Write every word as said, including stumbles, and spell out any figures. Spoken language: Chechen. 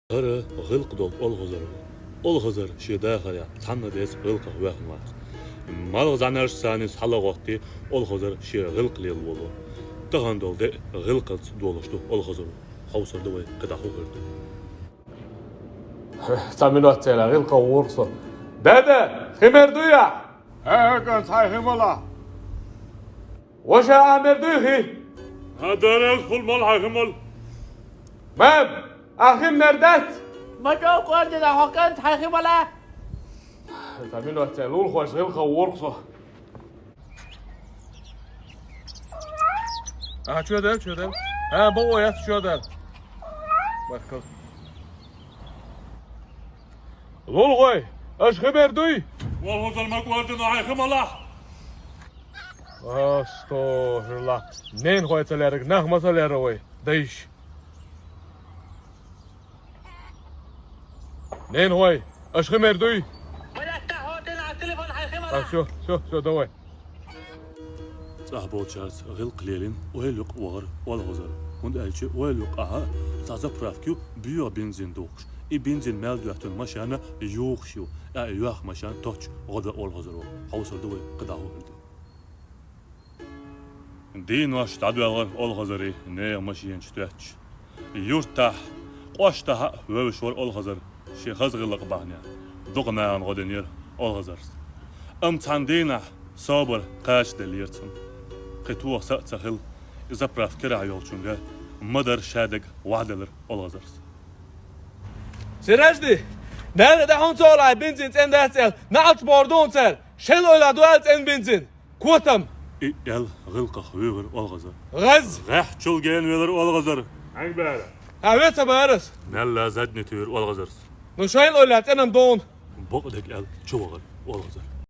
ХӀара гӀиллакх долу Олхазар ву. Олхазар шен дахарехь цхьанна а деца гӀиллакхах ваьхна вац. Малх зӀаьнарш санна схьалагӀоттий, Олхазар шен гӀиллакх лелла волу. Тахана долу де а гӀиллакхаца долуш ду Олхазаро. Хьовсур ду вай, кхидӀа хӀун хир ду. Цхьа минот церан гӀиллакхах вуьйр со. Деда, хи мер дуй ахь? ХӀе, хӀе, кӀант, хьайн хи мала. Ваша, ахь мер дуй хи? Хьан дарал хӀума мала, хьайн хи мала. Мам, ахь хи мер дац? Ма чӀогӀа кӀордина хьо, кӀант, хьайн хи мала. Цхьа минот церан лулахошца гӀиллакхах вуьйр со. А, чоь дара, чоь дара. ХӀа, бакъо яц, чоь дара. Баркалла. Лулахой, аша хи мер дуй? Олхазар, ма кӀордина хьайн хи мала. АстагӀфируллахӀ. Ненахой ца лерриг нах ма ца лерра вай, дайша. Ненахой, аша хи мер дуй? Ма лаьтта хьо, дина а телефон хьайн хи мала. А, всё, всё, всё, давай. ЦӀахь болчаьрца гӀиллакх лелийна, ойла юкъа вахара Олхазар. ХӀунда аьлча ойла юкъа ахьа цхьа заправка ю, боьха бензин духкуш. И бензин мел доьттина машена юхуш ю, а йоьхна машена тоьттуш гӀо до Олхазаро. Хьовсур ду вай, кхидӀа хӀун хир ду. Денош дӀадоьлхура Олхазаран нехан машенаш тоьттуш. Юьртахь, кӀоштахь а вевзаш вара Олхазар, шен хаза гӀиллакх бахьанехь. Дукха нахана гӀо динера Олхазара. Амма цхьана дийнахь собар кхачаделлера цуьнан. Кхин тоха са а ца хилла, и заправка карахь йолчуьнга ма-дарра шадерг вахьделира Олхазара. Сиражди, наха дӀа хьуна ца олу, бензин цӀена дац аьлла, наӀалт бохур ду хьуна цара, шайла ойла ду аьлла цӀена бензин. Котам! И аьлла, гӀиллакхах вуьйхира Олхазар. ГӀаз! ГӀеххьачул гена велира Олхазар. Хьан бара? Хьан веца барас? Мелла задний туьйра Олхазара. Ну, шайла ойла цӀена-м ду хьуна. Бакъдерг аьлла, чу вахара Олхазар.